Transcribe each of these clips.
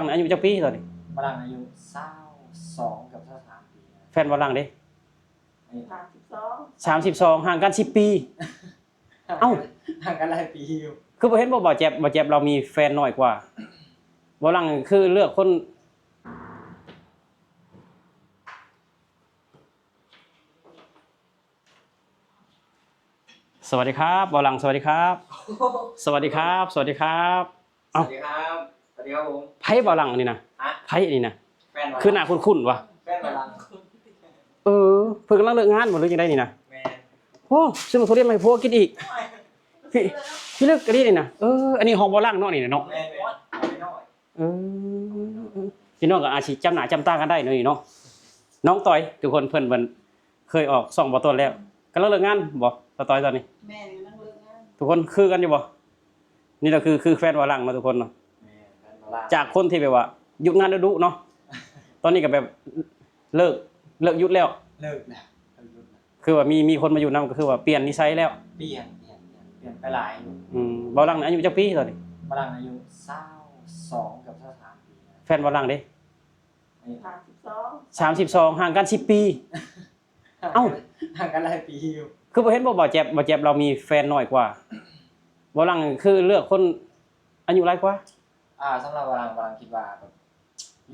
ອາຍຸຈັກປີຕອນນີ້? ຝຣັ່ງອາຍຸຊາວສອງກັບຊາວສາມປີນະ. ແຟນຝຣັ່ງເດ້? ອາຍຸສາມສິບສອງ ສາມສິບສອງ ຫ່າງກັນສິບປີ. ເອົ້າ ຫ່າງກັນຫຼາຍປີຢູ່. ຄືບໍ່ເຫັນບໍ່ ບ່າວແຈັບ ບ່າວແຈັບລາວມີແຟນນ້ອຍກວ່າ. ຝຣັ່ງຄືເລືອກຄົນ ສະຫວັດດີຄັບ ບ່າວຫຼັງ ສະຫວັດດີຄັບ ສະຫວັດດີຄັບ ສະຫວັດດີຄັບ. ເອົ້າ ສະຫວັດດີຄັບ ສະຫວັດດີຄັບຜົມ. ໃຜບ່າວຫຼັງອັນນີ້ນະ? ຮະ? ໃຜອັນນີ້ນະ? ແຟນບ່າວຫຼັງ. ຄືໜ້າຄຸ້ນໆຫວາ? ແຟນບ່າວຫຼັງ. ເອີ ເພິ່ນກຳລັງເລີກງານບໍ່ ຫຼືຈັ່ງໃດນີ້ນະ? ແມ່ນ. ໂອ້ ຊື້ໝາກທຸລຽນມາໃຫ້ຜົວກິນອີກ. ພິ ພິລຶກອີ່ຫຼີນີ້ນະ. ເອີ ອັນນີ້ຫ້ອງບ່າວຫຼັງເນາະ ນີ້ນະເນາະ. ແມ່ນໆ ນ້ອຍໆ. ເອີ ພີ່ນ້ອງກໍອາດຊິຈຳໜ້າຈຳຕາກັນໄດ້ເນາະນີ້ເນາະ. ນ້ອງຕ້ອຍ ທຸກຄົນ ເພິ່ນ ເພິ່ນເຄີຍອອກຊ່ອງບ່າວຕົ້ນແລ້ວ. ກຳລັງເລີກງານບໍ່ ສາວຕ້ອຍຕອນນີ້? ແມ່ນ ກຳລັງເລີກງານ. ທຸກຄົນຄືກັນຢູ່ບໍ່? ນີ້ລະຄື ຄືແຟນບ່າວຫຼັງເນາະ ທຸກຄົນເນາະ. ແມ່ນ ແຟນບ່າວຫຼັງ. ຈາກຄົນທີ່ແບບວ່າຢຸດງານດຸໆເນາະ ຕອນນີ້ກໍແບບເລີກ ເລີກຢຸດແລ້ວ. ເລີກແລ້ວ ເລີກຢຸດແລ້ວ. ຄືວ່າມີ ມີຄົນມາຢູ່ນຳ ກໍຄືວ່າປ່ຽນນິໄສແລ້ວ. ປ່ຽນ ປ່ຽນ ປ່ຽນ ປ່ຽນໄປຫຼາຍຢູ່. ອືມ ບ່າວຫຼັງອາຍຸຈັກປີຕອນນີ້? ບ່າວຫຼັງອາຍຸຊາວສອງກັບຊາວສາມປີນະ. ແຟນບ່າວຫຼັງເດ້? ອາຍຸສາມສິບສອງ ສາມສິບສອງ ຫ່າງກັນສິບປີ. ເອົ້າ ຫ່າງກັນຫຼາຍປີຢູ່. ຄືບໍ່ເຫັນບໍ່ ບ່າວແຈັບ ບ່າວແຈັບລາວມີແຟນນ້ອຍກວ່າ. ບ່າວຫຼັງຄືເລືອກຄົນອາຍຸຫຼາຍກວ່າ. ອ່າ ສຳລັບບ່າວຫຼັງ ບ່າວຫຼັງຄິດວ່າແບບ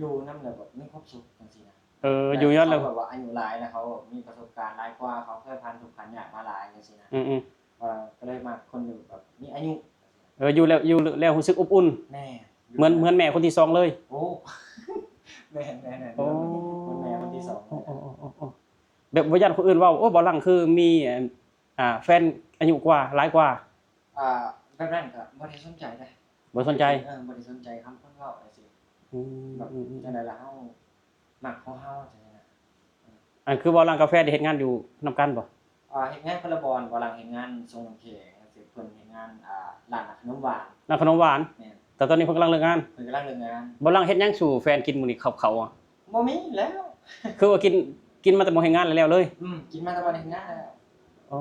ຢູ່ນຳແລ້ວແບບມີຄວາມສຸກຈັ່ງຊີ້ນະ. ເອີ ແບບ ຢູ່ນຳແລ້ວ ເຂົາແບບວ່າອາຍຸຫຼາຍແລ້ວ ເຂົາມີປະສົບການຫຼາຍກວ່າ ເຂົາເຄີຍຜ່ານທຸກຜ່ານຍາກມາຫຼາຍຈັ່ງຊີ້ນະ. ອືມໆ ວ່າກໍເລີຍມັກຄົນທີ່ແບບມີອາຍຸ. ເອີ ຢູ່ແລ້ວ ຢູ່ແລ້ວຮູ້ສຶກອົບອຸ່ນ. ແມ່ນ ເໝືອນ ເໝືອນແມ່ຄົນທີສອງເລີຍ. ໂອ້ ແມ່ນໆໆ ໂອ້ ເໝືອນແມ່ຄົນທີສອງ. ໂອ້ ແບບບໍ່ຢ້ານຄົນອື່ນເວົ້າ ໂອ້ ບ່າວຫຼັງຄືມີ ອ່າ ແຟນອາຍຸກວ່າ ຫຼາຍກວ່າ. ອ່າ ແບບນັ້ນກໍບໍ່ໄດ້ສົນໃຈເດ້. ບໍ່ສົນໃຈ. ເອີ ບໍ່ໄດ້ສົນໃຈຄຳຄົນເວົ້າຈັ່ງຊີ້. ອືມ ແບບ ອືມໆ ຈັ່ງໃດລະ ເຮົາມັກຂອງເຮົາຈັ່ງຊີ້ນະ. ເອີ ອັນຄືບ່າວຫຼັງກັບແຟນໄດ້ເຮັດງານຢູ່ນຳກັນບໍ່? ອ່າ ເຮັດງານຄົນລະບ່ອນ. ບ່າວຫຼັງເຮັດງານສົ່ງນ້ຳແຂງ ເພິ່ນເຮັດງານ ອ່າ ຮ້ານຂະໜົມຫວານ. ຮ້ານຂະໜົມຫວານ. ແມ່ນ. ແຕ່ຕອນນີ້ເພິ່ນກຳລັງເລີກງານ. ເພິ່ນກຳລັງເລີກງານ. ບ່າວຫຼັງເຮັດຫຍັງສູ່ແຟນກິນມື້ນີ້ ເຂົ້າ ເຂົ້າອະ? ບໍ່ມີແລ້ວ. ຄືວ່າກິນ ກິນມາແຕ່ບ່ອນເຮັດງານແລ້ວເລີຍ? ອືມ ກິນມາແຕ່ບ່ອນເຮັດງານແລ້ວ. ອໍ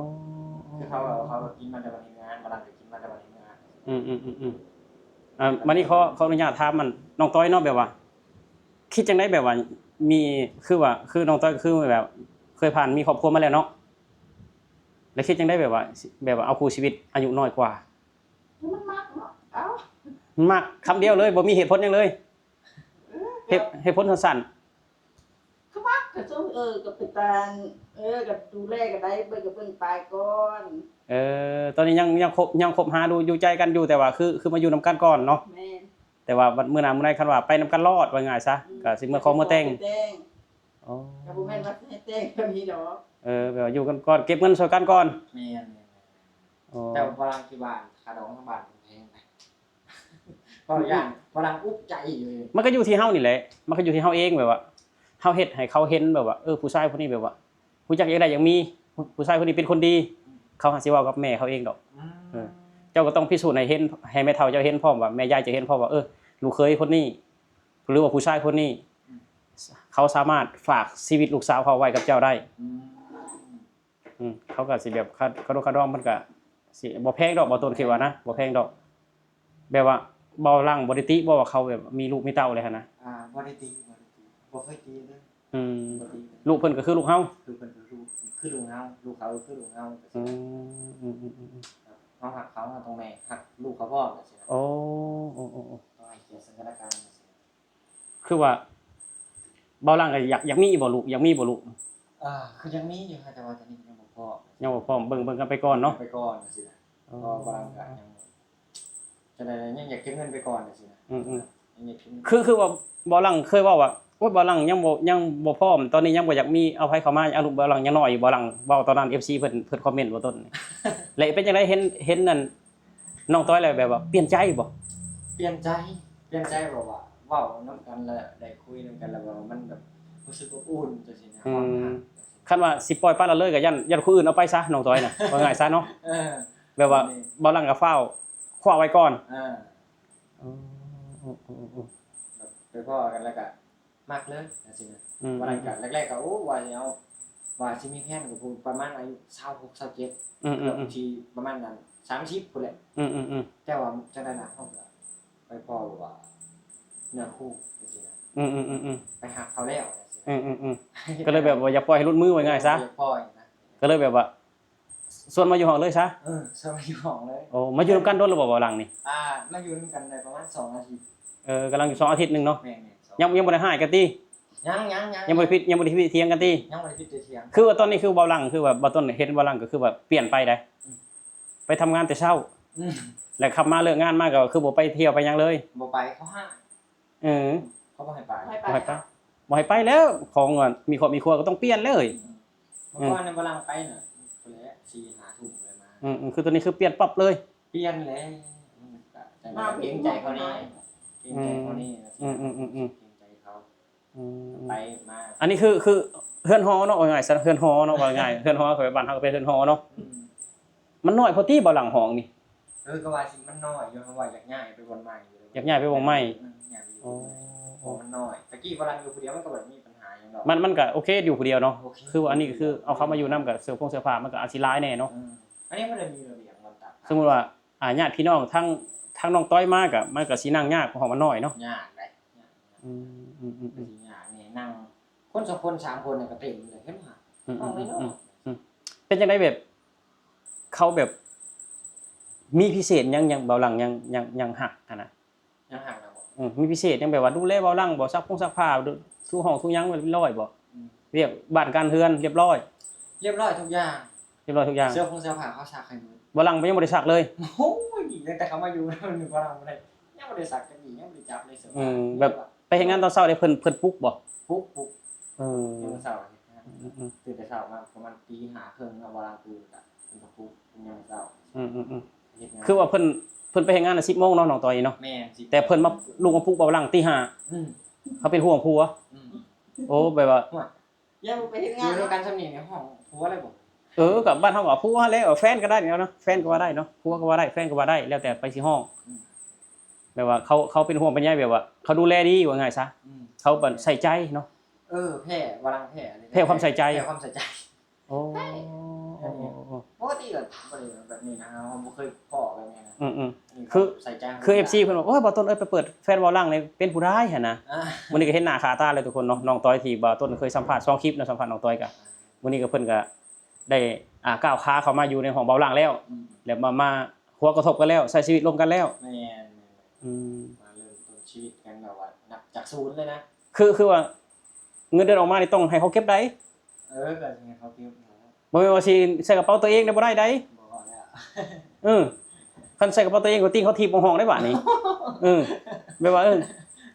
ຄືເຂົາ ເຂົາກໍກິນມາແຕ່ບ່ອນເຮັດງານ ບ່າວຫຼັງກໍກິນມາແຕ່ບ່ອນເຮັດງານ. ອືມໆໆໆ ອ່າ ບາດນີ້ຂໍ ຂໍອະນຸຍາດຖາມ ອັນ ນ້ອງຕ້ອຍເນາະ ແບບວ່າ ຄິດຈັ່ງໃດ ແບບວ່າມີ ຄືວ່າ ຄືນ້ອງຕ້ອຍກໍຄືແບບເຄີຍຜ່ານມີຄອບຄົວມາແລ້ວເນາະ ແລ້ວຄິດຈັ່ງໃດ ແບບວ່າ ແບບວ່າເອົາຄູ່ຊີວິດອາຍຸນ້ອຍກວ່າ? ມັນມັກເນາະ. ເອົ້າ ມັກ ຄຳດຽວເລີຍ ບໍ່ມີເຫດຜົນຫຍັງເລີຍ. ເອີ ເຫດ ເຫດຜົນສັ້ນໆ. ກໍມັກ ກໍຊົງ ເອີ ກໍເປັນຕາ ເອີ ກໍດູແລກໍໄດ້ ເບິ່ງກໍເບິ່ງໄປກ່ອນ. ເອີ ຕອນນີ້ຍັງ ຍັງຄົບ ຍັງຄົບຫາດູ ຢູ່ໃຈກັນຢູ່ ແຕ່ວ່າຄື ຄືມາຢູ່ນຳກັນກ່ອນເນາະ. ແມ່ນ. ແຕ່ວ່າບັດມື້ໜ້າມື້ໃດ ຄັນວ່າໄປນຳກັນລອດ ວ່າງ່າຍຊະ ອືມ ກໍຊິເມືອຂໍເມືອແຕ່ງ. ອໍ ກໍບໍ່ແມ່ນວ່າຊິໃຫ້ແຕ່ງກໍມີດອກ. ເອີ ແບບວ່າຢູ່ກັນກ່ອນ ເກັບເງິນຊ່ວຍກັນກ່ອນ. ແມ່ນໆໆ. ອໍ ແຕ່ວ່າທີ່ບ້ານ ຄ່າດອງທາງບ້ານແພງ. ເວົ້າຢ່າງຝຣັ່ງອຸກໃຈຢູ່. ມັນກໍຢູ່ທີ່ເຮົານີ້ແຫຼະ ມັນກໍຢູ່ທີ່ເຮົາເອງ ແບບວ່າເຮົາເຮັດໃຫ້ເຂົາເຫັນ ແບບວ່າ ເອີ ຜູ້ຊາຍຜູ້ນີ້ ແບບວ່າຮູ້ຈັກຢາກໄດ້ຢາກມີ ຜູ້ຊາຍຄົນນີ້ເປັນຄົນດີ. ອືມ ເຂົາຫາຊິເວົ້າກັບແມ່ເຂົາເອງດອກ. ອືມ ເອີ ເຈົ້າກໍຕ້ອງພິສູດໃຫ້ເຫັນ ໃຫ້ແມ່ເຖົ້າເຈົ້າເຫັນພ້ອມວ່າ ແມ່ຍາຍເຈົ້າເຫັນພ້ອມວ່າ ເອີ ລູກເຂີຍຄົນນີ້ ຫຼືວ່າຜູ້ຊາຍຄົນນີ້ ອືມ ເຂົາສາມາດຝາກຊີວິດລູກສາວເຂົາໄວ້ກັບເຈົ້າໄດ້. ອືມ ອືມ ເຂົາກໍຊິແບບ ຄ່າ ຄ່າດົງຄ່າດອງເພິ່ນກໍຊິບໍ່ແພງດອກ ບ່າວຕົ້ນຄິດວ່ານະ ບໍ່ແພງດອກ. ແບບວ່າບ່າວຫຼັງບໍ່ໄດ້ຕິບໍ່ ວ່າເຂົາແບບມີລູກມີເຕົ້າແລ້ວຫັ້ນນະ? ອ່າ ບໍ່ໄດ້ຕິ ບໍ່ໄດ້ຕິ ບໍ່ເຄີຍຕິເລີຍ. ອືມ ບໍ່ຕິເລີຍ. ລູກເພິ່ນກໍຄືລູກເຮົາ? ລູກເພິ່ນກໍຄື ຄືລູກເຮົາ ລູກເຂົາຄືລູກເຮົາ. ອືມ ອືມໆໆໆ ເຮົາຮັກເຂົາ ເຮົາຕ້ອງແມ່ນຮັກລູກເຂົາພ້ອມ ຈັ່ງຊີ້ນະ. ໂອ້ ໂອ້ໆໆ ຕ້ອງໃຫ້ກຽດເຊິ່ງກັນແລະກັນ ຈັ່ງຊີ້. ຄືວ່າບ່າວຫຼັງກໍຢາກ ຢາກມີບໍ່ລູກ ຢາກມີບໍ່ລູກ? ອ່າ ກໍຍັງມີຢູ່ ແຕ່ວ່າຕອນນີ້ຍັງບໍ່ພ້ອມ ຍັງບໍ່ພ້ອມ ເບິ່ງ ເບິ່ງກັນໄປກ່ອນເນາະ ໄປກ່ອນຈັ່ງຊີ້ນະ. ອໍ ເພາະວ່າບ່າວຫຼັງກໍຍັງ ຈັ່ງໃດ ຍັງຢາກເກັບເງິນໄປກ່ອນຈັ່ງຊີ້ນະ. ອືມໆ ຍັງຢາກເກັບເງິນ. ຄື ຄືວ່າບ່າວຫຼັງເຄີຍເວົ້າວ່າ ໂອ້ຍ ບ່າວຫຼັງຍັງບໍ່ ຍັງບໍ່ພ້ອມ ຕອນນີ້ຍັງບໍ່ຢາກມີ ເອົາໃຜເຂົ້າມາ ອາຍຸບ່າວຫຼັງຍັງນ້ອຍຢູ່. ບ່າວຫຼັງເວົ້າຕອນນັ້ນ ເອັຟຊີ ເພິ່ນ ເພິ່ນຄອມເມັນ ບ່າວຕົ້ນ ແລະເປັນຈັ່ງໃດ ເຫັນ ເຫັນນັ້ນ ນ້ອງຕ້ອຍແລ້ວແບບວ່າປ່ຽນໃຈບໍ່? ປ່ຽນໃຈ ປ່ຽນໃຈ ແບບວ່າເວົ້ານຳກັນແລ້ວໄດ້ຄຸຍນຳກັນແລ້ວ ແບບວ່າມັນແບບຮູ້ສຶກອົບອຸ່ນຈັ່ງຊີ້ນະ. ອືມ ຄວາມຮັກ ຄັນວ່າຊິປ່ອຍປະລະເລີຍກໍຢ້ານ ຢ້ານຄົນອື່ນເອົາໄປຊະ ນ້ອງຕ້ອຍນະ ເວົ້າງ່າຍຊະເນາະ. ເອີ ແບບວ່າບ່າວຫຼັງກໍຟ້າວຄວ້າໄວ້ກ່ອນ. ເອີ ໂອ້ ໂອ້ ໂອ້ ໂອ້ ແບບໄປພໍ້ກັນແລ້ວກໍ ມັກເລີຍຈັ່ງຊີ້ນະ. ອືມ ວ່ານັ້ນກະ ອືມ ແລກໆ ກໍ ໂອ້ ວ່າຊິເອົາ ວ່າຊິມີແຜນກໍປະມານອາຍຸຊາວຫົກ ຊາວເຈັດ ອືມໆໆ ທີ່ປະມານນັ້ນ ສາມສິບພຸ້ນແຫຼະ. ອືມໆໆ ແຕ່ວ່າຈັ່ງໃດນະ ເຮົາກໍໄປພໍ້ວ່າ ເນື້ອຄູ່ຈັ່ງຊີ້ນະ ອືມໆໆໆ ໄປຮັກເຂົາແລ້ວຈັ່ງຊີ້ ອືມໆໆ ກໍເລີຍແບບວ່າຢາກປ່ອຍໃຫ້ຫຼຸດມື ເວົ້າງ່າຍຊະ ເອີ ຢາກປ່ອຍນະ ກໍເລີຍແບບວ່າ ຊວນມາຢູ່ຫ້ອງເລີຍຊະ ເອີ ຊວນມາຢູ່ຫ້ອງເລີຍ ໂອ້ ມາຢູ່ນຳກັນດົນແລ້ວບໍ່ ເບົາຫຼັງນີ້ ອ່າ ມາຢູ່ນຳກັນໄດ້ປະມານສອງອາທິດ ເອີ ກຳລັງຢູ່ສອງອາທິດໜຶ່ງເນາະ ແມ່ນໆ ສອງ ຍັງ ຍັງບໍ່ໄດ້ຮ້າຍກັນຕິ ຍັງໆໆ ຍັງບໍ່ໄດ້ຜິດ ຍັງບໍ່ໄດ້ຜິດຖຽງກັນຕິ ຍັງບໍ່ໄດ້ຜິດໄດ້ຖຽງ ຄືວ່າຕອນນີ້ຄືເບົາຫຼັງ ຄືວ່າເບົາຕົ້ນເຫັນເບົາຫຼັງກໍຄືວ່າປ່ຽນໄປໄດ໋ ອືມ ໄປທຳງານແຕ່ເຊົ້າ ອືມ ແລ້ວກັບມາເລີກງານມາກໍຄືບໍ່ໄປທ່ຽວໄປຫຍັງເລີຍ ບໍ່ໄປ ເຂົາຫ້າມ ເອີ ເຂົາບໍ່ໃຫ້ໄປ ບໍ່ໃຫ້ໄປ ບໍ່ໃຫ້ໄປແລ້ວ ຂອງ ອາ ມີຄອບມີຄົວກໍຕ້ອງປ່ຽນເລີຍ ອືມ ເມື່ອກ່ອນນະ ເບົາຫຼັງໄປນະ ພຸ້ນແຫຼະ ສີ່ຫ້າທຸ່ມເລີຍມາ ອືມໆ ຄືຕອນນີ້ຄືປ່ຽນປັບເລີຍ ປ່ຽນແລ້ວ ມັນກໍຈັງໃດ ເກງໃຈເຂົາແດ່ ເກງໃຈເຂົາແດ່ ອືມໆໆໆ ເກງໃຈເຂົາ ອືມ ໄປມາ ອັນນີ້ຄື ຄືເຮືອນຫໍເນາະ ເວົ້າງ່າຍຊະ ເຮືອນຫໍເນາະ ເວົ້າງ່າຍ ເຮືອນຫໍ ຄືບ້ານເຮົາກໍເປັນເຮືອນຫໍເນາະ ອືມ ມັນນ້ອຍໂພດຕິ ເບົາຫຼັງຫ້ອງນີ້ ເອີ ກໍວ່າຊິມັນນ້ອຍຢູ່ ເພາະວ່າຢາກຍ້າຍໄປບ່ອນໃໝ່ ຢາກຍ້າຍໄປບ່ອນໃໝ່ ອືມ ຍ້າຍໄປຢູ່ ອໍ ເພາະມັນນ້ອຍ ແຕ່ກີ້ເບົາຫຼັງຢູ່ຜູ້ດຽວ ມັນກໍບໍ່ໄດ້ມີປັນຫາຫຍັງດອກ ມັນ ມັນກໍໂອເຄຢູ່ຜູ້ດຽວເນາະ ໂອເຄ ຄືວ່າອັນນີ້ກໍຄືເອົາເຂົ້າມາຢູ່ນຳ ກໍເສື້ອຜົງເສື້ອຜ້າມັນກໍອາດຊິຫຼາຍແດ່ເນາະ ອືມ ອັນນີ້ມັນໄດ້ມີລະບຽບບ່ອນຕາກ ສົມມຸດວ່າ ອ່າ ຍາດພີ່ນ້ອງທາງ ທາງນ້ອງຕ້ອຍມາກໍ ມັນກໍຊິນັ່ງຍາກ ເພາະຫ້ອງມັນນ້ອຍເນາະ ຍາກເດ້ ຍາກ ອືມໆໆ ກໍຊິຍາກແດ່ ນັ່ງຄົນສອງຄົນສາມຄົນນີ້ກໍເຕັມເລີຍ ເຫັນບໍ່ ອືມໆໆ ຫ້ອງນ້ອຍໆ ອືມ ເປັນຈັ່ງໃດແບບ ເຂົາແບບ ມີພິເສດຫຍັງ ຫຍັງ ເບົາຫຼັງຍັງ ຍັງ ຍັງຮັກຫັ້ນນະ ຍັງຮັກນະບໍ ອືມ ມີພິເສດຫຍັງ ແບບວ່າດູແລເບົາຫຼັງບໍ ຊັກຜົງຊັກຜ້າ ຖູຫ້ອງຖູຫຍັງຮຽບຮ້ອຍບໍ ອືມ ວຽກບ້ານການເຮືອນຮຽບຮ້ອຍ ຮຽບຮ້ອຍທຸກຢ່າງ ຮຽບຮ້ອຍທຸກຢ່າງ ເສື້ອຜົງເສື້ອຜ້າເຂົາຊັກໃຫ້ໝົດ ເບົາຫຼັງຍັງບໍ່ໄດ້ຊັກເລີຍ ໂອ້ຍ ຕັ້ງແຕ່ເຂົາມາຢູ່ ເບົາຫຼັງບໍ່ໄດ້ ຍັງບໍ່ໄດ້ຊັກຈັກດີ້ ຍັງບໍ່ໄດ້ຈັບເລີຍ ອືມ ແບບໄປເຮັດງານຕອນເຊົ້າເດ ເພິ່ນ ເພິ່ນປຸກບໍ ປຸກ ປຸກ ເອີ ຍາມເຊົ້າເຮັດງານ ອືມໆ ຕື່ນແຕ່ເຊົ້າມາປະມານຕີຫ້າເຄິ່ງເນາະ ເບົາຫຼັງຕື່ນ ກໍເພິ່ນກໍປຸກຍາມເຊົ້າ ອືມໆໆ ເຮັດງານ ຄືວ່າເພິ່ນ ເພິ່ນໄປເຮັດງານສິບໂມງເນາະ ນ້ອງຕ້ອຍເນາະ ແມ່ນ ແຕ່ເພິ່ນມາລຸກມາປຸກເບົາຫຼັງຕີຫ້າ ອືມ ເຂົາເປັນຫ່ວງຜົວ ອືມ ໂອ້ ແບບວ່າ ຍາມໄປເຮັດງານ ຢູ່ນຳກັນຊ່ຳນີ້ ໃນຫ້ອງຜົວເລີຍບໍ ເອີ ກໍບ້ານເຮົາກໍຜົວຫັ້ນແຫຼະ ແຟນກໍໄດ້ເນາະ ແຟນກໍວ່າໄດ້ເນາະ ຜົວກໍວ່າໄດ້ ແຟນກໍວ່າໄດ້ ແລ້ວແຕ່ໃຜຊິຮ້ອງ ອືມ ແບບວ່າເຂົາ ເຂົາເປັນຫ່ວງເປັນໃຍ ແບບວ່າເຂົາດູແລດີ ເວົ້າງ່າຍຊະ ອືມ ເຂົາແບບໃສ່ໃຈເນາະ ເອີ ແຜ່ ວ່າຫຼັງແຜ່ ແຜ່ຄວາມໃສ່ໃຈ ແຜ່ຄວາມໃສ່ໃຈ ໂອ້ ແມ່ນ ໂອ້ ໂອ້ ໂອ້ ປົກກະຕິກໍບໍ່ໄດ້ແບບນີ້ນະ ເຮົາບໍ່ເຄີຍພໍ້ແບບນີ້ນະ ອືມໆ ອັນນີ້ ຄື ໃສ່ໃຈ ຄື ເອັຟຊີ ເພິ່ນວ່າ ໂອ້ຍ ບ່າວຕົ້ນເອີຍ ໄປເປີດແຟນເບົາຫຼັງນີ້ເປັນຜູ້ໃດຫັ້ນນະ ອ່າ ມື້ນີ້ກໍເຫັນໜ້າຄາຕາແລ້ວທຸກຄົນເນາະ ນ້ອງຕ້ອຍທີ່ບ່າວຕົ້ນເຄີຍສຳພາດສອງຄລິບເນາະ ສຳພາດນ້ອງຕ້ອຍກໍ ອ່າ ມື້ນີ້ກໍເພິ່ນກໍໄດ້ ອ່າ ກ້າວຂາເຂົ້າມາຢູ່ໃນຫ້ອງເບົາຫຼັງແລ້ວ ອືມ ແລ້ວມາ ມາຫົວກະທົບກັນແລ້ວ ໃຊ້ຊີວິດຮ່ວມກັນແລ້ວ ແມ່ນ ອືມ ມາເລີ່ມຕົ້ນຊີວິດກັນແບບວ່ານັບຈາກສູນເລີຍນະ ຄື ຄືວ່າເງິນເດືອນອອກມານີ້ຕ້ອງໃຫ້ເຂົາເກັບໃດ ເອີ ກໍໃຫ້ເຂົາເກັບ ບໍ່ແມ່ນວ່າຊິໃສ່ກະເປົາຕົວເອງໄດ້ບໍ່ໄດ້ໃດ ບໍ່ແລ້ວ ເອີ ຄັນໃສ່ກະເປົາຕົວເອງກໍຕີເຂົາຖີບອອກຫ້ອງໄດ້ບາດນີ້ ເອີ ແບບວ່າ ເອີ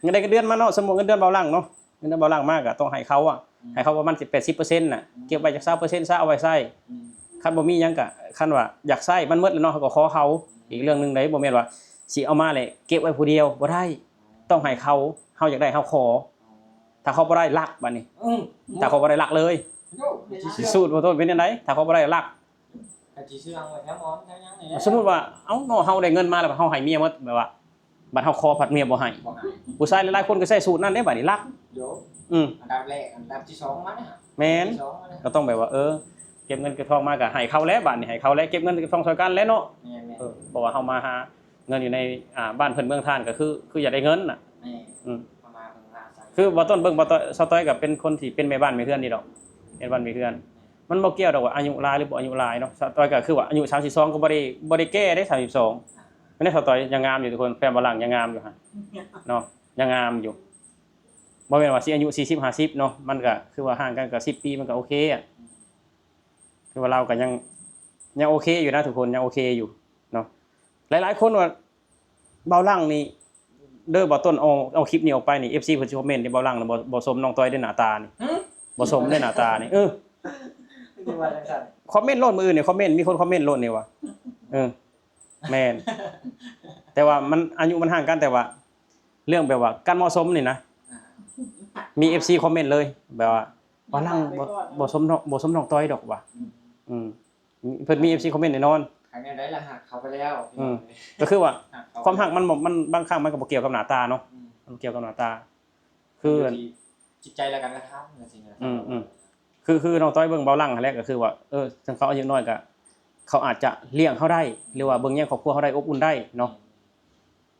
ເງິນໄດ້ເງິນເດືອນມາເນາະ ສົມມຸດເງິນເດືອນເບົາຫຼັງເນາະ ເງິນເດືອນເບົາຫຼັງມາກໍຕ້ອງໃຫ້ເຂົາອະ ອືມ ໃຫ້ເຂົາປະມານແປດສິບເປີເຊັນນະ ອືມ ເກັບໄວ້ຈັກຊາວເປີເຊັນຊະ ເອົາໄວ້ໃຊ້ ອືມ ຄັນບໍ່ມີຫຍັງກໍ ຄັນວ່າຢາກໃຊ້ມັນໝົດແລ້ວເນາະ ເຂົາກໍຂໍເຮົາ ອືມ ອີກເລື່ອງໜຶ່ງໃດ ບໍ່ແມ່ນວ່າຊິເອົາມາແລ້ວເກັບໄວ້ຜູ້ດຽວ ບໍ່ໄດ້ ອໍ ຕ້ອງໃຫ້ເຂົາ ເຮົາຢາກໄດ້ເຮົາຂໍ ອໍ ຖ້າເຂົາບໍ່ໄດ້ລັກບາດນີ້ ອືມ ຖ້າເຂົາບໍ່ໄດ້ລັກເລີຍ ໂຍ ຊິສູດບໍ່ຕົ້ນເປັນຈັ່ງໃດ ຖ້າເຂົາບໍ່ໄດ້ລັກ ກໍຊິຊື້ເອົາໄວ້ແຖວໝອນແຖວຫຍັງນີ້ແຫຼະ ສົມມຸດວ່າ ເອົ້າເນາະ ເຮົາໄດ້ເງິນມາແລ້ວເຮົາໃຫ້ເມຍໝົດ ແບບວ່າ ບັດເຮົາຂໍພັດເມຍບໍ່ໃຫ້ ບໍ່ໃຫ້ ຜູ້ຊາຍຫຼາຍໆຄົນກໍໃຊ້ສູດນັ້ນເດ້ບາດນີ້ລັກ ໂຍ ອືມ ອັນດັບແລກ ອັນດັບທີສອງມານະ ແມ່ນ ທີສອງມານະ ກໍຕ້ອງແບບວ່າ ເອີ ເກັບເງິນເກັບທອງມາກໍໃຫ້ເຂົາແຫຼະ ບາດນີ້ໃຫ້ເຂົາແຫຼະ ເກັບເງິນເກັບທອງຊ່ອຍກັນແຫຼະເນາະ ແມ່ນໆ ເອີ ເພາະວ່າເຮົາມາຫາ ເງິນຢູ່ໃນ ອ່າ ບ້ານເພິ່ນເມືອງທ່ານ ກໍຄື ຄືຢາກໄດ້ເງິນນະ ແມ່ນ ອືມ ເຮົາມາເບິ່ງວ່າ ຄືບໍ່ຕ້ອງເບິ່ງ ບໍ່ຕ້ອງ ສາວຕ້ອຍກໍເປັນຄົນທີ່ເປັນແມ່ບ້ານແມ່ເຮືອນນີ້ດອກ ເປັນບ້ານແມ່ເຮືອນ ມັນບໍ່ກ່ຽວດອກວ່າອາຍຸຫຼາຍ ຫຼື ບໍ່ອາຍຸຫຼາຍເນາະ ສາວຕ້ອຍກໍຄືວ່າອາຍຸສາມສິບສອງ ກໍບໍ່ໄດ້ ບໍ່ໄດ້ແກ່ເດ້ ສາມສິບສອງ ແມ່ນແຫຼະ ສາວຕ້ອຍຍັງງາມຢູ່ທຸກຄົນ ແຟນບ່າວຫຼັງຍັງງາມຢູ່ຫັ້ນເນາະ ຍັງງາມຢູ່ ບໍ່ແມ່ນວ່າຊິອາຍຸສີ່ສິບ ຫ້າສິບເນາະ ມັນກໍຄືວ່າຫ່າງກັນກໍສິບປີ ມັນກໍໂອເຄອະ ອືມ ຄືວ່າລາວກໍຍັງ ຍັງໂອເຄຢູ່ນະທຸກຄົນ ຍັງໂອເຄຢູ່ເນາະ ຫຼາຍໆຄົນວ່າ ບ່າວຫຼັງນີ້ເດີ ບ່າວຕົ້ນເອົາ ເອົາຄລິບນີ້ອອກໄປນີ້ ເອັຟຊີເພິ່ນຊິຄອມເມັນເດ້ ບ່າວຫຼັງນະ ບໍ່ ບໍ່ສົມນ້ອງຕ້ອຍເດ້ ໜ້າຕານີ້ ຫື? ບໍ່ສົມເດ້ ໜ້າຕານີ້ ເອີ ຄືວ່າຈັ່ງຊັ້ນ ຄອມເມັນໂລດ ມື້ອື່ນນີ້ຄອມເມັນ ມີຄົນຄອມເມັນໂລດນີ້ວ່າ ເອີ ແມ່ນ ແຕ່ວ່າມັນ ອາຍຸມັນຫ່າງກັນ ແຕ່ວ່າເລື່ອງແບບວ່າການເໝາະສົມນີ້ນະ ອ່າ ມີເອັຟຊີຄອມເມັນເລີຍ ແບບວ່າ ບ່າວຫຼັງບໍ່ ບໍ່ສົມນ້ອງ ບໍ່ສົມນ້ອງຕ້ອຍດອກວ່າ ອືມ ອືມ ເພິ່ນມີເອັຟຊີຄອມເມັນແນ່ນອນ ຄັນແນວໃດລະຮັກເຂົາໄປແລ້ວ ອືມ ກໍຄືວ່າ ຮັກເຂົາ ຄວາມຮັກມັນບໍ່ ມັນບາງຄັ້ງມັນກໍບໍ່ກ່ຽວກັບໜ້າຕາເນາະ ອືມ ມັນບໍ່ກ່ຽວກັບໜ້າຕາ ຄື ຢູ່ທີ່ຈິດໃຈ ແລະ ການກະທຳ ຈັ່ງຊີ້ນະ ອືມໆ ຄື ຄືນ້ອງຕ້ອຍເບິ່ງບ່າວຫຼັງຫັ້ນແຫຼະ ກໍຄືວ່າ ເອີ ເຖິງເຂົາອາຍຸນ້ອຍກໍ ເຂົາອາດຈະລ້ຽງເຮົາໄດ້ ຫຼືວ່າເບິ່ງແຍງຄອບຄົວເຮົາໄດ້ ອົບອຸ່ນໄດ້ເນາະ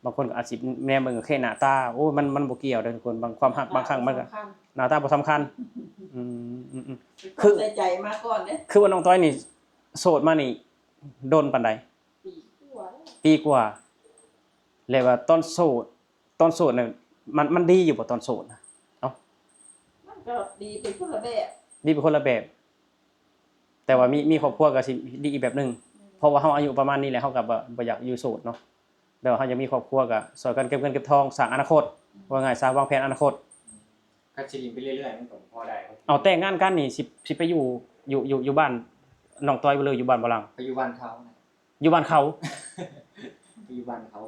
ອືມ ບາງຄົນກໍອາດຊິແນມເບິ່ງແຄ່ໜ້າຕາ ໂອ້ຍ ມັນ ມັນບໍ່ກ່ຽວເດ້ທຸກຄົນ ບາງຄວາມຮັກບາງຄັ້ງມັນກໍ ໜ້າຕາບໍ່ສຳຄັນ ໜ້າຕາບໍ່ສຳຄັນ ອືມໆໆ ຄື ໃສ່ໃຈມາກ່ອນເດ້ ຄືວ່ານ້ອງຕ້ອຍນີ້ໂສດມານີ້ດົນປານໃດ? ປີກວ່າແລ້ວ ປີກວ່າ ແລ້ວວ່າຕອນໂສດ ຕອນໂສດນະ ມັນ ມັນດີຢູ່ບໍ່ຕອນໂສດນະ? ເອົ້າ ມັນກໍດີໄປຄົນລະແບບ ດີໄປຄົນລະແບບ ແຕ່ວ່າມີ ມີຄອບຄົວກໍຊິດີອີກແບບໜຶ່ງ ແມ່ນ ເພາະວ່າເຮົາອາຍຸປະມານນີ້ແລ້ວ ເຮົາກໍບໍ່ ບໍ່ຢາກຢູ່ໂສດເນາະ ແບບວ່າເຮົາຢາກມີຄອບຄົວກໍຊ່ອຍກັນເກັບເງິນເກັບທອງ ສ້າງອະນາຄົດ ອືມ ວ່າງ່າຍຊະ ວາງແຜນອະນາຄົດ ຄັນຊິຫຼິ້ນໄປເລື້ອຍໆ ມັນກໍບໍ່ພໍໄດ້ ເອົາແຕ່ງງານກັນນີ້ ຊິ ຊິໄປຢູ່ ຢູ່ ຢູ່ ຢູ່ບ້ານນ້ອງຕ້ອຍບໍ່ ຫຼືຢູ່ບ້ານບ່າວຫຼັງ? ໄປຢູ່ບ້ານເຂົາ ຢູ່ບ້ານເຂົາ ໄປຢູ່ບ້ານເຂົາ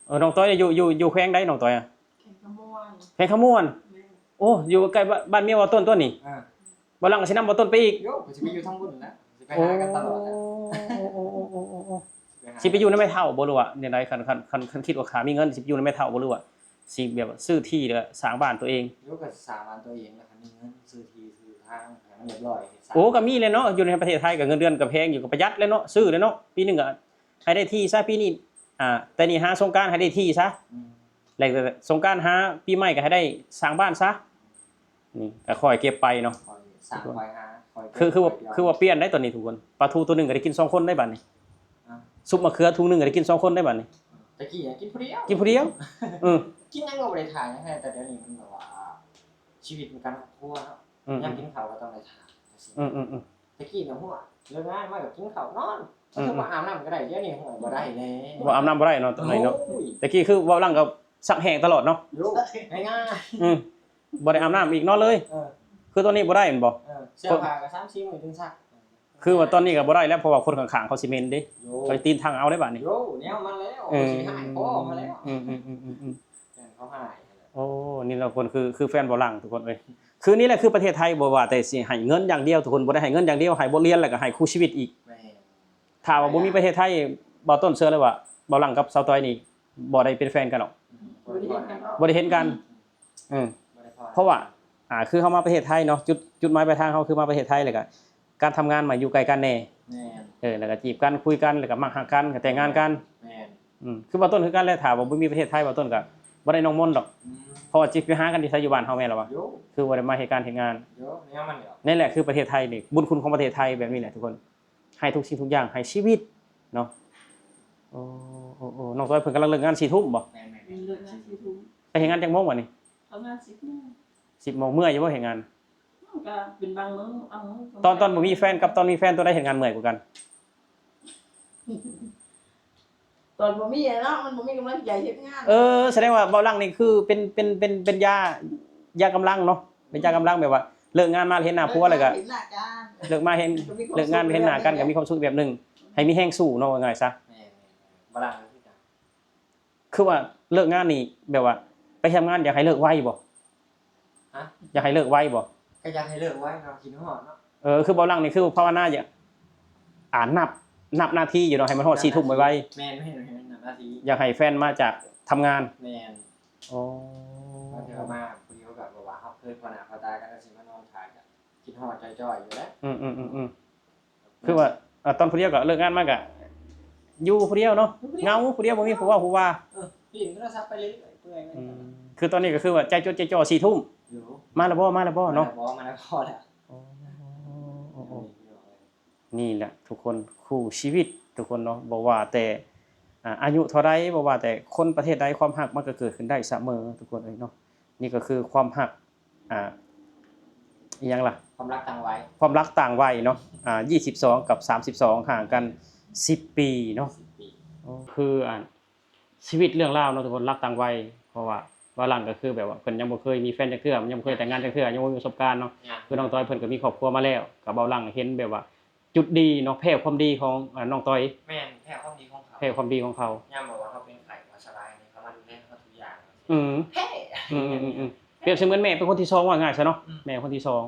ເອີ ນ້ອງຕ້ອຍຢູ່ ຢູ່ ຢູ່ແຂວງໃດນ້ອງຕ້ອຍ? ແຂວງຄຳມ່ວນ ແຂວງຄຳມ່ວນ ແມ່ນ ໂອ້ ຢູ່ໃກ້ບ້ານ ບ້ານເມຍບ່າວຕົ້ນຕົວນີ້ ອ່າ ບ່າວຫຼັງກໍຊິນຳບ່າວຕົ້ນໄປອີກ ໂຍ ກໍຊິໄປຢູ່ທາງພຸ້ນແຫຼະ ຊິໄປຫາກັນຕະຫຼອດແຫຼະ ໂອ້ ໂອ້ ຊິໄປຫາ ຊິໄປຢູ່ນຳແມ່ເຖົ້າບໍ່ ຫຼືວ່າແນວໃດ? ຄັນ ຄັນ ຄັນ ຄັນຄິດວ່າຂ້າມີເງິນ ຊິໄປຢູ່ນຳແມ່ເຖົ້າບໍ່ ຫຼືວ່າຊິແບບວ່າຊື້ທີ່ ແລ້ວກໍສ້າງບ້ານຕົວເອງ? ໂຍ ກໍສ້າງບ້ານຕົວເອງ ແລ້ວກໍມີເງິນຊື້ທີ່ຊື້ທາງໃຫ້ມັນຮຽບຮ້ອຍ ເຮັດ ໂອ້ ກໍມີແຫຼະເນາະ ຢູ່ໃນປະເທດໄທກໍເງິນເດືອນກໍແພງຢູ່ ກໍປະຢັດແຫຼະເນາະ ຊື້ແຫຼະເນາະ ປີໜຶ່ງກໍໃຫ້ໄດ້ທີ່ຊະ ປີນີ້ ອ່າ ແຕ່ນີ້ຫາສົງການໃຫ້ໄດ້ທີ່ຊະ ອືມ ແລ້ວກໍສົງການຫາປີໃໝ່ກໍໃຫ້ໄດ້ສ້າງບ້ານຊະ ນີ້ກໍຄ່ອຍເກັບໄປເນາະ ຄ່ອຍສ້າງຄ່ອຍຫາ ຄ່ອຍເກັບ ຄື ຄືວ່າ ຄ່ອຍຢ່ອນ ຄືວ່າປ່ຽນໄດ໋ຕອນນີ້ທຸກຄົນ ປາທູໂຕໜຶ່ງກໍໄດ້ກິນສອງຄົນໄດ໋ບາດນີ້ ຮະ ຊຸບມະເຂືອກິນສອງຄົນໄດ໋ບາດນີ້ ແຕ່ກີ້ກິນຜູ້ດຽວ ກິນຜູ້ດຽວ ເອີ ກິນຫຍັງກໍບໍ່ໄດ້ຖ້າຫຍັງ ແຕ່ດຽວນີ້ມັນແບບວ່າ ຊີວິດການຄອບຄົວເນາະ ອືມ ຍາມກິນເຂົ້າກໍຕ້ອງໄດ້ຖ້າ ອືມໆໆ ແຕ່ກີ້ນະ ຫົວ ເລີກງານມາກໍກິນເຂົ້ານອນ ອືມໆ ວ່າອາບນ້ຳກໍໄດ້ ດຽວນີ້ ໂຫ ບໍ່ໄດ້ແລ້ວ ບໍ່ອາບນ້ຳບໍ່ໄດ້ເນາະ ຕອນນີ້ເນາະ ໂອ້ຍ ແຕ່ກີ້ຄືເວົ້າຫຼັງກໍ ຊັກແຫ້ງຕະຫຼອດເນາະ ໂຍ ງ່າຍໆ ອືມ ບໍ່ໄດ້ອາບນ້ຳອີກ ນອນເລີຍ ເອີ ຄືຕອນນີ້ບໍ່ໄດ້ແມ່ນບໍ່? ເອີ ເສື້ອຜ້າກໍສາມສີ່ມື້ຈຶ່ງຊັກ ຄືວ່າຕອນນີ້ກໍບໍ່ໄດ້ແລ້ວ ເພາະວ່າຄົນຂ້າງໆເຂົາຊິເໝັນເດ້ ໂຍ ເຂົາຊິຕີນທັງເອົາເດ້ບາດນີ້ ໂຍ ແນວມັນແລ້ວ ເອີ ເຂົາຊິໃຫ້ພໍ່ມາແລ້ວ ອືມໆໆໆໆ ແມ່ນເຂົາໃຫ້ຫັ້ນແຫຼະ ໂອ້ ນີ້ລະຄົນ ຄື ຄືແຟນບ່າວຫຼັງທຸກຄົນເອີຍ ຄືນີ້ແຫຼະຄືປະເທດໄທ ບໍ່ວ່າແຕ່ຊິໃຫ້ເງິນຢ່າງດຽວ ທຸກຄົນ ບໍ່ໄດ້ໃຫ້ເງິນຢ່າງດຽວ ໃຫ້ບົດຮຽນ ແລ້ວກໍໃຫ້ຄູ່ຊີວິດອີກ ແມ່ນ ຖ້າວ່າບໍ່ມີປະເທດໄທ ບ່າວຕົ້ນເຊື່ອເລີຍວ່າ ບ່າວຫຼັງກັບສາວຕ້ອຍນີ້ບໍ່ໄດ້ເປັນແຟນກັນດອກ ອືມ ບໍ່ໄດ້ເຫັນກັນ ບໍ່ໄດ້ເຫັນກັນ ອືມ ບໍ່ໄດ້ພໍ ເພາະວ່າ ອ່າ ຄືເຮົາມາປະເທດໄທເນາະ ຈຸດ ຈຸດໝາຍປາຍທາງເຮົາຄືມາປະເທດໄທ ແລ້ວກໍການທຳງານມາຢູ່ໃກ້ກັນແດ່ ແມ່ນ ເອີ ແລ້ວກໍຈີບກັນ ຄຸຍກັນ ແລ້ວກໍມັກຮັກກັນ ກໍແຕ່ງງານກັນ ແມ່ນ ອືມ ຄືບ່າວຕົ້ນຄືກັນແຫຼະ ຖ້າວ່າບໍ່ມີປະເທດໄທ ບ່າວຕົ້ນກໍບໍ່ໄດ້ນ້ອງມົນດອກ ອືມ ເພາະວ່າຊິໄປຫາກັນຢູ່ໃສ ຢູ່ບ້ານເຮົາແມ່ນລະວະ ໂຍ ຄືບໍ່ໄດ້ມາເຮັດການເຮັດງານ ໂຍ ແນວມັນແຫຼະ ນີ້ແຫຼະຄືປະເທດໄທນີ້ ບຸນຄຸນຂອງປະເທດໄທແບບນີ້ແຫຼະທຸກຄົນ ໃຫ້ທຸກສິ່ງທຸກຢ່າງ ໃຫ້ຊີວິດເນາະ ໂອ້ ໂອ້ ໂອ້ ນ້ອງຕ້ອຍເພິ່ນກຳລັງເລີກງານສີ່ທຸ່ມບໍ່? ແມ່ນໆໆ ເລີກງານສີ່ທຸ່ມ ໄປເຮັດງານຈັກໂມງວະນີ້? ເຂົ້າງານສິບໂມງ ສິບໂມງ ເມື່ອຍຢູ່ບໍ່ເຮັດງານ? ມັນກໍເປັນບາງມື້ ບາງມື້ກໍ ຕອນ ຕອນບໍ່ມີແຟນກັບຕອນມີແຟນ ຕົວໃດເຮັດງານເມື່ອຍກວ່າກັນ? ຕອນບໍ່ມີແຫຼະເນາະ ມັນບໍ່ມີກຳລັງໃຈເຮັດງານ ເອີ ສະແດງວ່າບ່າວຫຼັງນີ້ຄືເປັນ ເປັນ ເປັນ ເປັນຢາ ຢາກຳລັງເນາະ ເປັນຢາກຳລັງ ແບບວ່າເລີກງານມາເຫັນໜ້າຜົວແລ້ວກໍ ເລີກມາເຫັນໜ້າກັນ ເລີກມາເຫັນ ເລີກງານເຫັນໜ້າກັນກໍມີຄວາມສຸກແບບໜຶ່ງ ໃຫ້ມີແຮງສູ້ເນາະ ວ່າງ່າຍຊະ ແມ່ນໆ ບ່າວຫຼັງກໍຄືກັນ ຄືວ່າເລີກງານນີ້ ແບບວ່າໄປທຳງານຢາກໃຫ້ເລີກໄວບໍ່? ຮະ? ຢາກໃຫ້ເລີກໄວບໍ່? ກໍຢາກໃຫ້ເລີກໄວເນາະ ຄິດຮອດເນາະ ເອີ ຄືບ່າວຫຼັງນີ້ຄືພາວະນາຢາກ ອ່າ ນັບ ນັບນາທີຢູ່ເນາະ ໃຫ້ມັນຮອດສີ່ທຸ່ມໄວໆ ແມ່ນໆ ໃຫ້ນັບນາທີ ຢາກໃຫ້ແຟນມາຈາກທຳງານ ແມ່ນ ໂອ້ ບາງເທື່ອມາຜູ້ດຽວກໍແບບວ່າເຮົາເຄີຍພໍ້ໜ້າພໍ້ຕາກັນ ກໍຊິມານອນຖ້າ ກໍຄິດຮອດຈ່ອຍໆຢູ່ແຫຼະ ອືມໆໆໆ ຄືວ່າ ອ່າ ຕອນຜູ້ດຽວກໍເລີກງານມາກໍຢູ່ຜູ້ດຽວເນາະ ຢູ່ຜູ້ດຽວ ເຫງົາຜູ້ດຽວ ບໍ່ມີຜູ້ເວົ້າຜູ້ວ່າ ເອີ ຫຼິ້ນໂທລະສັບໄປເລື້ອຍໆ ເປື່ອຍ ອືມ ຄືຕອນນີ້ກໍຄືວ່າໃຈຈົດໃຈຈ່ອ ສີ່ທຸ່ມ ມາແລ້ວບໍ່? ມາແລ້ວບໍ່ເນາະ? ມາແລ້ວບໍ່? ມາແລ້ວພໍແລ້ວ ໂອ້ ນີ້ແຫຼະທຸກຄົນ ຄູ່ຊີວິດທຸກຄົນເນາະ ບໍ່ວ່າແຕ່ ອ່າ ອາຍຸເທົ່າໃດ ບໍ່ວ່າແຕ່ຄົນປະເທດໃດ ຄວາມຮັກມັນກໍເກີດຂຶ້ນໄດ້ສະເໝີທຸກຄົນເອີຍເນາະ ນີ້ກໍຄືຄວາມຮັກ ອ່າ ອີ່ຫຍັງລະ ຄວາມລັກຕ່າງໄວ ຄວາມລັກຕ່າງໄວເນາະ ອ່າ ຊາວສອງກັບສາມສິບສອງ ຫ່າງກັນສິບປີເນາະ ສິບປີ ໂອ້ ຄື ອ່າ ຊີວິດເລື່ອງລາວເນາະທຸກຄົນ ລັກຕ່າງໄວ ເພາະວ່າບ່າວຫຼັງກໍຄືແບບວ່າເພິ່ນຍັງບໍ່ເຄີຍມີແຟນຈັກເທື່ອ ຍັງບໍ່ເຄີຍແຕ່ງງານຈັກເທື່ອ ຍັງບໍ່ມີປະສົບການເນາະ ຍັງ ຄືນ້ອງຕ້ອຍເພິ່ນກໍມີຄອບຄົວມາແລ້ວ ກໍບ່າວຫຼັງເຫັນແບບວ່າຈຸດດີເນາະ ແພ້ຄວາມດີຂອງ ອ່າ ນ້ອງຕ້ອຍ ແມ່ນ ແພ້ຄວາມດີຂອງເຂົາ ແພ້ຄວາມດີຂອງເຂົາ ຍາມແບບວ່າເຮົາເປັນໄຂ້ບໍ່ສະບາຍນີ້ ເຂົາມາດູແລເຮົາທຸກຢ່າງ ອືມ ແພ້ ອືມໆໆໆ ປຽບສະເໝືອນແມ່ເປັນຄົນທີສອງ ວ່າງ່າຍຊະເນາະ ອືມ ແມ່ຄົນທີສອງ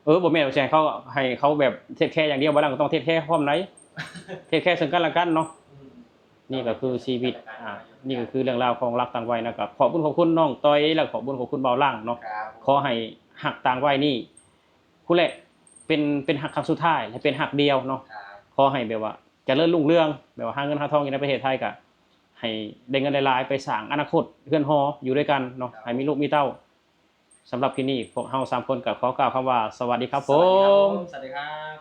ເອີ ບໍ່ແມ່ນວ່າຊິໃຫ້ເຂົາ ໃຫ້ເຂົາແບບເທກແຄຢ່າງດຽວ ບ່າວຫຼັງກໍຕ້ອງເທກແຄພ້ອມໃດ ເທກແຄເຊິ່ງກັນແລະກັນເນາະ ອືມ ນີ້ກໍຄືຊີວິດ ອ່າ ນີ້ກໍຄືເລື່ອງລາວຂອງລັກຕ່າງໄວນະ ກໍຂອບບຸນຂອບຄຸນນ້ອງຕ້ອຍ ແລະ ຂອບບຸນຂອບຄຸນບ່າວຫຼັງເນາະ ຂໍໃຫ້ຮັກຕ່າງໄວນີ້ ພຸ້ນແຫຼະ ເປັນ ເປັນຮັກຄັ້ງສຸດທ້າຍ ແລະ ເປັນຮັກດຽວເນາະ ຂໍໃຫ້ແບບວ່າຈະເລີນຮຸ່ງເຮືອງ ແບບວ່າຫາເງິນຫາທອງຢູ່ໃນປະເທດໄທ ກໍ ໃຫ້ໄດ້ເງິນຫຼາຍໆ ໄປສ້າງອະນາຄົດເຮືອນຫໍຢູ່ດ້ວຍກັນເນາະ ໃຫ້ມີລູກມີເຕົ້າ. ສຳລັບຄລິບນີ້ ພວກເຮົາສາມຄົນກໍຂໍກ່າວຄຳວ່າ ສະຫວັດດີຄັບ ສະຫວັດດີຄັບ ຜົມ ຜົມ ສະຫວັດດີຄັບ.